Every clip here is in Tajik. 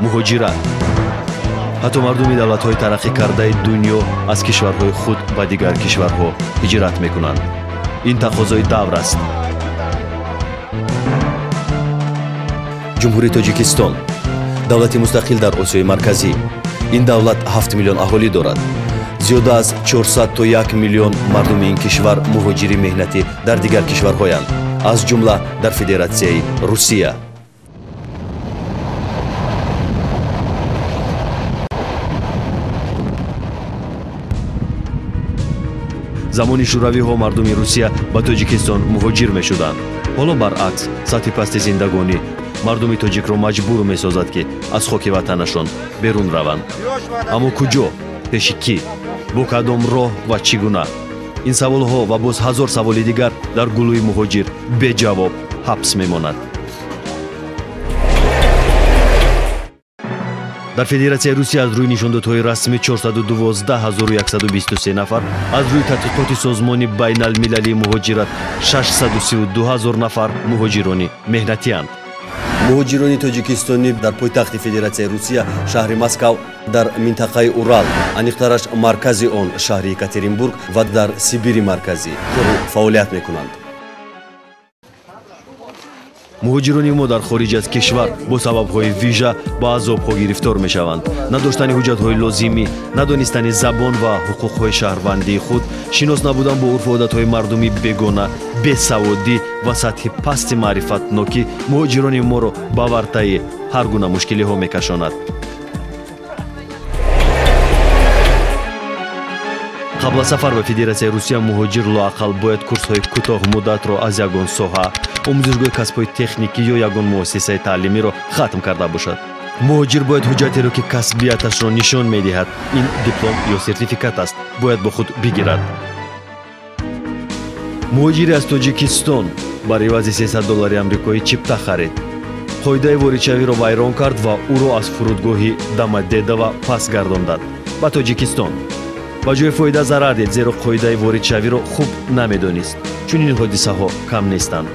Муҳоҷират. Ҳатто мардуми давлатҳои тараққӣ кардаи дунё аз кишварҳои худ ба дигар кишварҳо ҳиҷрат мекунанд. Ин тақозои давр аст. Ҷумҳурии Тоҷикистон давлати мустақил дар Осиёи Марказӣ. Ин давлат 7 миллион аҳолӣ дорад. Зиёда аз 400 то 1 миллион мардуми ин кишвар муҳоҷири меҳнатӣ дар дигар кишварҳоянд, аз ҷумла дар Федератсияи Русия. Замони шӯравиҳо мардуми Русия ба Тоҷикистон муҳоҷир мешуданд. Ҳоло баръакс, сатҳи пасти зиндагонӣ мардуми тоҷикро маҷбур месозад, ки аз хоки ватанашон берун раванд. Аммо куҷо, пеши кӣ, бо кадом роҳ ва чӣ гуна? Ин саволҳо ва боз ҳазор саволи дигар дар гулӯи муҳоҷир беҷавоб ҳабс мемонад. Дар Федератсияи Русия аз рӯи нишондодҳои расмӣ 412 123 нафар, аз рӯи тадқиқоти Созмони байналмилалии муҳоҷират 632 ҳазор нафар муҳоҷирони меҳнатианд. Муҳоҷирони тоҷикистонӣ дар пойтахти Федератсияи Русия, шаҳри Москав, дар минтақаи Урал, аниқтараш маркази он, шаҳри Екатеринбург, ва дар Сибири Марказӣ кору фаъолият мекунанд. Муҳоҷирони мо дар хориҷ аз кишвар бо сабабҳои вижа ба азобҳо гирифтор мешаванд. Надоштани ҳуҷҷатҳои лозимӣ, надонистани забон ва ҳуқуқҳои шаҳрвандии худ, шинос набудан бо урфу одатҳои мардуми бегона, бесаводӣ ва сатҳи пасти маърифатнокӣ муҳоҷирони моро ба вартаи ҳар гуна мушкилиҳо мекашонад. Қабл аз сафар ба Федератсияи Русия муҳоҷир лоақал бояд курсҳои кӯтоҳмуддатро аз ягон соҳа, омӯзишгоҳи касбҳои техникӣ ё ягон муассисаи таълимиро хатм карда бошад. Муҳоҷир бояд ҳуҷҷатеро, ки касбияташро нишон медиҳад, ин диплом ё сертификат аст, бояд бо худ бигирад. Муҳоҷире аз Тоҷикистон бар ивази 300 доллари амрикоӣ чипта харид, қоидаи воридшавиро вайрон кард ва ӯро аз фурудгоҳи Домодедово пас гардондад ба Тоҷикистон. Ба ҷои фоида зарар дид, зеро қоидаи воридшавиро хуб намедонист. Чунин ҳодисаҳо кам нестанд.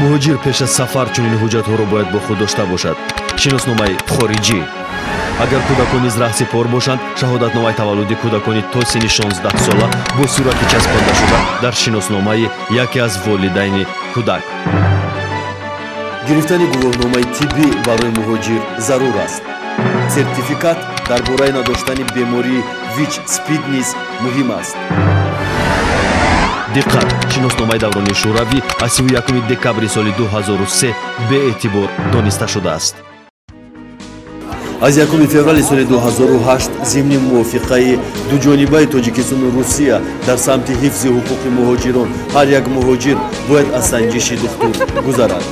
Муҳоҷир пеш аз сафар чунин ҳуҷҷатҳоро бояд бо худ дошта бошад: шиносномаи хориҷӣ, агар кӯдакон низ раҳсипор бошанд, шаҳодатномаи таваллуди кӯдакони то синни 16 сола бо сурати часпондашуда дар шиносномаи яке аз волидайни кӯдак. Гирифтани гувоҳномаи тиббӣ барои муҳоҷир зарур аст. Сертификат дар бораи надоштани бемории ВИЧ, СПИД низ муҳим аст. Диққат! Шиносномаи даврони шӯравӣ аз 31 декабри соли 2003 беэътибор дониста шудааст. Аз 1 феврали соли 2008 зимни мувофиқаи дуҷонибаи Тоҷикистону Русия дар самти ҳифзи ҳуқуқи муҳоҷирон ҳар як муҳоҷир бояд аз санҷиши духтур гузарад.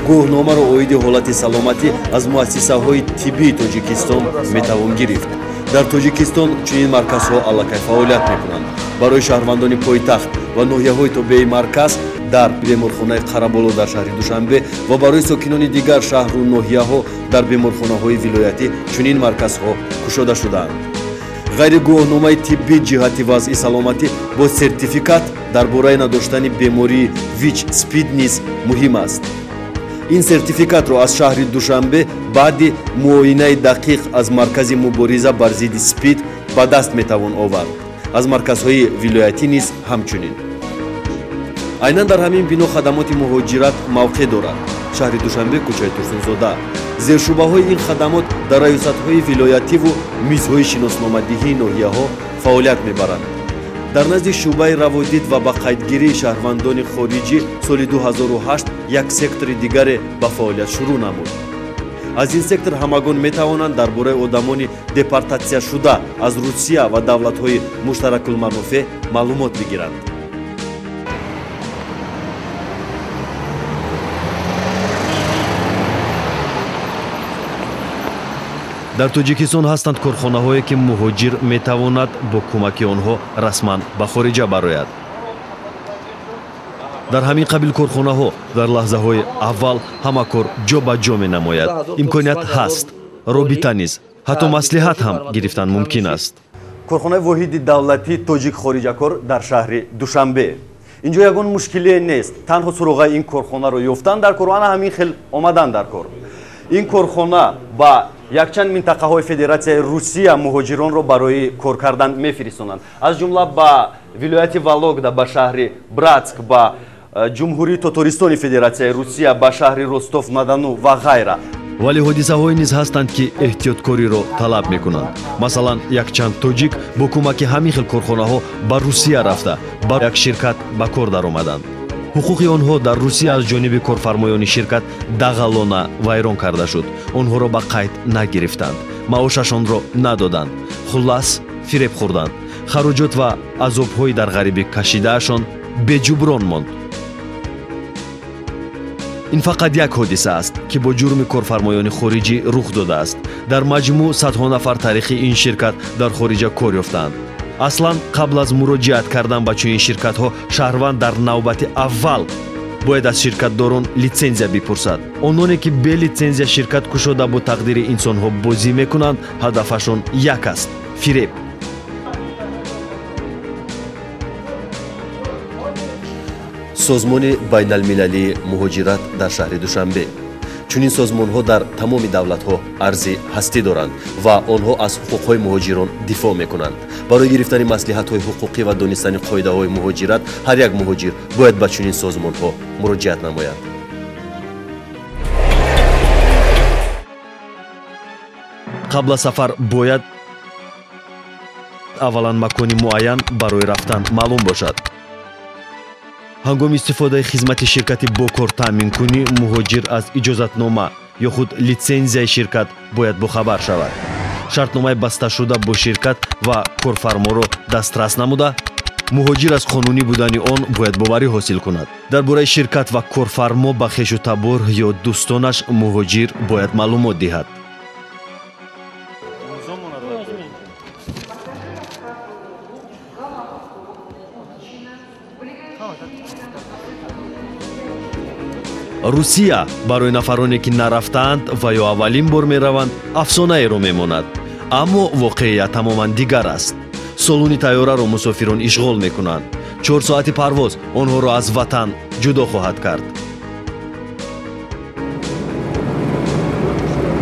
Гувоҳномаро оиди ҳолати саломатӣ аз муассисаҳои тиббии Тоҷикистон метавон гирифт. Дар Тоҷикистон чунин марказҳо аллакай фаъолият мекунанд. Барои шаҳрвандони пойтахт ва ноҳияҳои тобеи марказ дар беморхонаи Қараболо дар шаҳри Душанбе ва барои сокинони дигар шаҳру ноҳияҳо дар беморхонаҳои вилоятӣ чунин марказҳо кушода шудаанд. Ғайри гувоҳномаи тиббӣ ҷиҳати вазъи саломатӣ бо сертификат дар бораи надоштани бемории ВИЧ, СПИД низ муҳим аст. Ин сертификатро аз шаҳри Душанбе баъди муоинаи дақиқ аз маркази мубориза бар зидди СПИД ба даст метавон овард, аз марказҳои вилоятӣ низ ҳамчунин. Айнан дар ҳамин бино хадамоти муҳоҷират мавқеъ дорад, шаҳри Душанбе, кӯчаи Турсунзода. Зершӯъбаҳои ин хадамот дар раёсатҳои вилоятиву мизҳои шиносномадиҳии ноҳияҳо фаъолият мебаранд. Дар назди шӯъбаи раводид ва ба қайдгирии шаҳрвандони хориҷӣ соли 2008 як сектори дигаре ба фаъолият шурӯъ намуд. Аз ин сектор ҳамагон метавонанд дар бораи одамони депортатсияшуда аз Русия ва давлатҳои муштаракулманофеъ маълумот бигиранд. Дар Тоҷикистон ҳастанд корхонаҳое, ки муҳоҷир метавонад бо кӯмаки онҳо расман ба хориҷа барояд. Дар ҳамин қабил корхонаҳо дар лаҳзаҳои аввал ҳама кор ҷо ба ҷо менамояд. Имконият ҳаст, робита низ, ҳатто маслиҳат ҳам гирифтан мумкин аст. Корхонаи воҳиди давлатии Тоҷик Хориҷакор дар шаҳри Душанбе. Инҷо ягон мушкилие нест, танҳо суроғаи ин корхонаро ёфтан дар кор, ана ҳамин хел омадан дар кор. Ин корхона ба якчанд минтақаҳои Федератсияи Русия муҳоҷиронро барои кор кардан мефиристонанд, аз ҷумла ба вилояти Вологда, ба шаҳри Братск, ба Ҷумҳурии Тотористони Федератсияи Русия, ба шаҳри Ростов на Дону ва ғайра. Вале ҳодисаҳое низ ҳастанд, ки эҳтиёткориро талаб мекунанд. Масалан, якчанд тоҷик бо кӯмаки ҳамин хел корхонаҳо ба Русия рафта, ба як ширкат ба кор даромаданд. Ҳуқуқи онҳо дар Русия аз ҷониби корфармоёни ширкат дағалона вайрон карда шуд. Онҳоро ба қайд нагирифтанд, маошашонро надоданд, хуллас фиреб хӯрданд. Хароҷот ва азобҳои дар ғарибӣ кашидаашон беҷуброн монд. Ин фақат як ҳодиса аст, ки бо ҷурми корфармоёни хориҷӣ рух додааст. Дар маҷмӯъ садҳо нафар таърихи ин ширкат дар хориҷа кор ёфтаанд. Аслан, қабл аз муроҷиат кардан ба чунин ширкатҳо шаҳрванд дар навбати аввал бояд аз ширкатдорон литсензия бипурсад. Ононе ки бе литсензия ширкат кушода бо тақдири инсонҳо бозӣ мекунанд, ҳадафашон як аст: фиреб. Созмони байналмилалии муҳоҷират дар шаҳри Душанбе. Чунин созмонҳо дар тамоми давлатҳо арзи ҳастӣ доранд ва онҳо аз ҳуқуқҳои муҳоҷирон дифоъ мекунанд. Барои гирифтани маслиҳатҳои ҳуқуқӣ ва донистани қоидаҳои муҳоҷират ҳар як муҳоҷир бояд ба чунин созмонҳо муроҷиат намояд. Қабл аз сафар бояд аввалан макони муайян барои рафтан маълум бошад. Ҳангоми истифодаи хизмати ширкати бо кор таъминкунӣ муҳоҷир аз иҷозатнома ё худ литсензияи ширкат бояд бохабар шавад. Шартномаи басташуда бо ширкат ва корфарморо дастрас намуда, муҳоҷир аз қонунӣ будани он бояд боварӣ ҳосил кунад. Дар бораи ширкат ва корфармо ба хешу табор ё дӯстонаш муҳоҷир бояд маълумот диҳад. Русия барои нафароне ки нарафтаанд ва ё аввалин бор мераванд, афсонаеро мемонад. Аммо воқеият тамоман дигар аст. Солони тайёраро мусофирон ишғол мекунанд. 4 соати парвоз онҳоро аз ватан ҷудо хоҳад кард.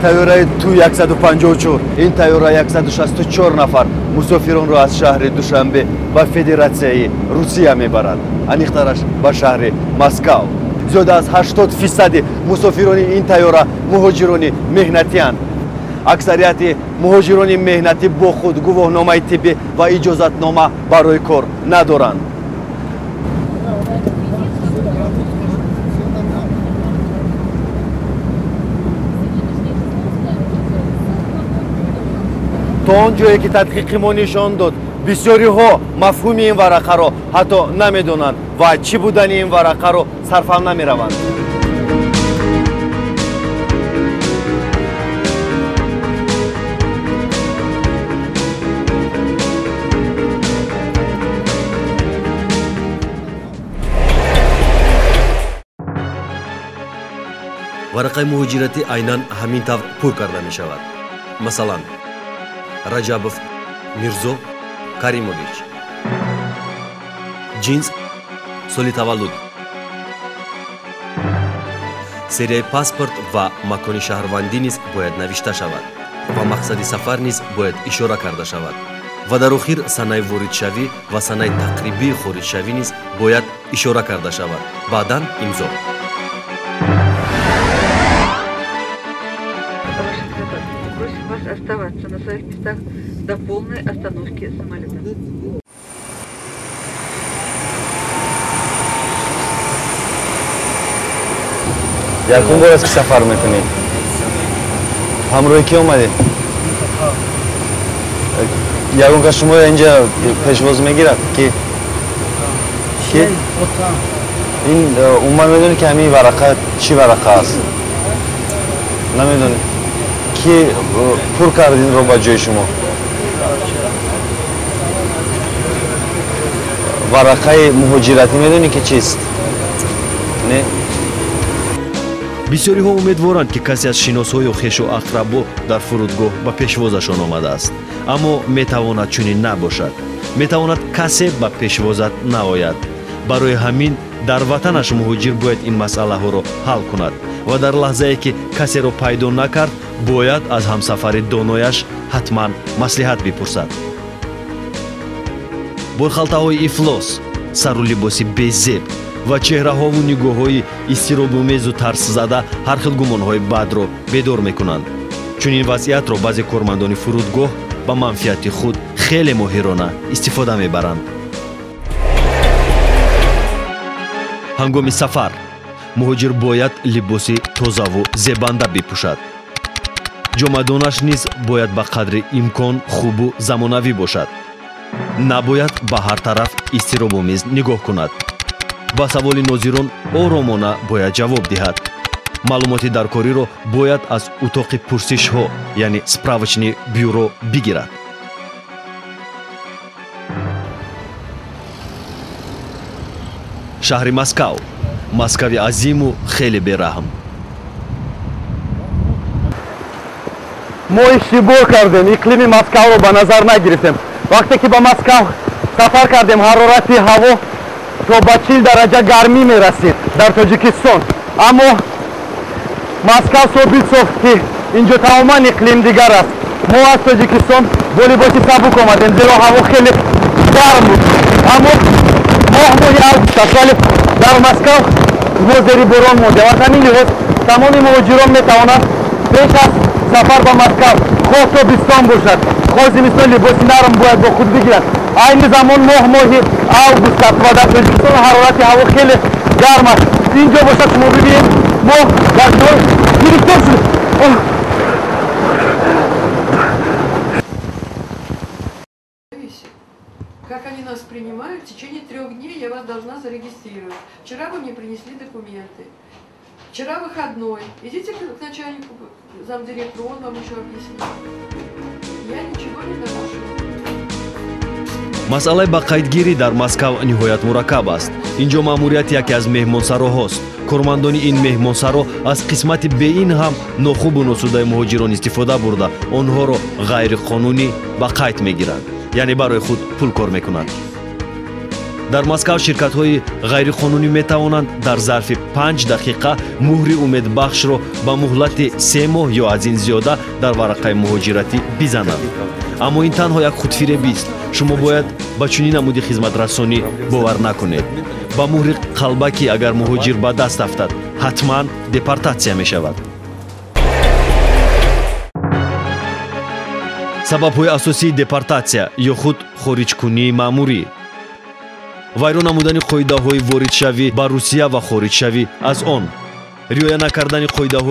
Тайёраи Ту-154. Ин тайёра 164 нафар мусофиронро аз шаҳри Душанбе ба Федератсияи Русия мебарад, аниқтараш ба шаҳри Москав. Зиёда аз 80% мусофирони ин тайёра муҳоҷирони меҳнатианд. Аксарияти муҳоҷирони меҳнатӣ бо худ гувоҳномаи тиббӣ ва иҷозатнома барои кор надоранд. То он ҷое ки тадқиқи мо нишон дод, бисёриҳо мафҳуми ин варақаро ҳатто намедонанд ва чӣ будани ин варақаро сарфам намераванд. Варақаи муҳоҷиратӣ айнан ҳамин тавр пур карда мешавад. Масалан, Раҷабов Мирзо Каримович, ҷинс, соли таваллуд, серияи паспорт ва макони шаҳрвандӣ низ бояд навишта шавад ва мақсади сафар низ бояд ишора карда шавад ва дар охир санаи воридшавӣ ва санаи тақрибии хориҷшавӣ низ бояд ишора карда шавад. Баъдан имзо. Оставаться на своих местах до полной остановки самолета. Якум бор аст ки сафар мекунӣ? Ҳамроҳи кӣ омадӣ? Ягон кас шуморо инҷа пешвоз мегирад? Ки? Ки? Ин умуман медонӣ ки ҳамин варақа чӣ варақа аст? Намедонӣ? Ки пур кард инро ба ҷои шумо? Варақаи муҳоҷиратӣ медонӣ ки чист? Не? Бисёриҳо умедворанд, ки касе аз шиносҳо ё хешу ақрабо дар фурудгоҳ ба пешвозашон омадааст. Аммо метавонад чунин набошад. Метавонад касе ба пешвозат наояд. Барои ҳамин дар ватанаш муҳоҷир бояд ин масъалаҳоро ҳал кунад ва дар лаҳзае ки касеро пайдо накард, бояд аз ҳамсафари донояш ҳатман маслиҳат бипурсад. Борхалтаҳои ифлос, сару либоси безеб ва чеҳраҳову нигоҳҳои изтиробомезу тарсзада ҳар хел гумонҳои бадро бедор мекунанд. Чунин вазъиятро баъзе кормандони фурудгоҳ ба манфиати худ хеле моҳирона истифода мебаранд. Ҳангоми сафар муҳоҷир бояд либоси тозаву зебанда бипӯшад. Ҷомадонаш низ бояд ба қадри имкон хубу замонавӣ бошад. Набояд ба ҳар тараф изтиробомез нигоҳ кунад. Ба саволи нозирон оромона бояд ҷавоб диҳад. Маълумоти даркориро бояд аз утоқи пурсишҳо, яъне справочный бюро бигирад. Шаҳри Москав, Москави азиму хеле бераҳм. Мо иштибоҳ кардем, иқлими Москавро ба назар нагирифтем. Вақте ки ба Москав сафар кардем, ҳарорати ҳаво то ба 40 дараҷа гармӣ мерасид дар Тоҷикистон. Аммо Москав собит сохт, ки инҷо тамоман иқлим дигар аст. Мо аз Тоҷикистон бо либоси сабук омадем, зеро ҳаво хеле гарм буд. Аммо моҳ моҳи август аст, вале дар Москав мо зери борон мондем. Аз ҳамин лиҳоз тамоми муҳоҷирон метавонанд пеш аз сафар ба Москав, хоҳ тобистон бошад, хоҳ зимистон, либоси нарм бояд бо худ бигиранд. Айни замон моҳ моҳи август аст ва дар Тоҷикистон ҳарорати ҳаво хеле гарм аст. Инҷо бошад, шумо бибинед, мо дар ҷой гирифтор шудем. Как они нас принимают, в течение 3 дней я вас должна зарегистрировать. Вчера вы мне принесли документы. Вчера выходной. Идите к начальнику, замдиректору, он вам еще объяснит. Я ничего не нарушила. Масъалаи ба қайдгирӣ дар Москав ниҳоят мураккаб аст. Инҷо маъмурият яке аз меҳмонсароҳост. Кормандони ин меҳмонсаро аз қисмати беин ҳам нохубу носудаи муҳоҷирон истифода бурда, онҳоро ғайриқонунӣ ба қайд мегиранд, яъне барои худ пул кор мекунанд. Дар Москав ширкатҳои ғайриқонунӣ метавонанд дар зарфи 5 дақиқа муҳри умедбахшро ба муҳлати 3 моҳ ё аз ин зиёда дар варақаи муҳоҷиратӣ бизананд. Аммо ин танҳо як худфиребист. Шумо бояд ба чунин намуди хизматрасонӣ бовар накунед. Ба муҳри қалбакӣ агар муҳоҷир ба даст афтад, ҳатман депортатсия мешавад. Сабабҳои асосии депортатсия ё худ хориҷкунии маъмурӣ: вайрон намудани қоидаҳои воридшавӣ ба Русия ва хориҷшавӣ аз он, риоя накардани қоидаҳои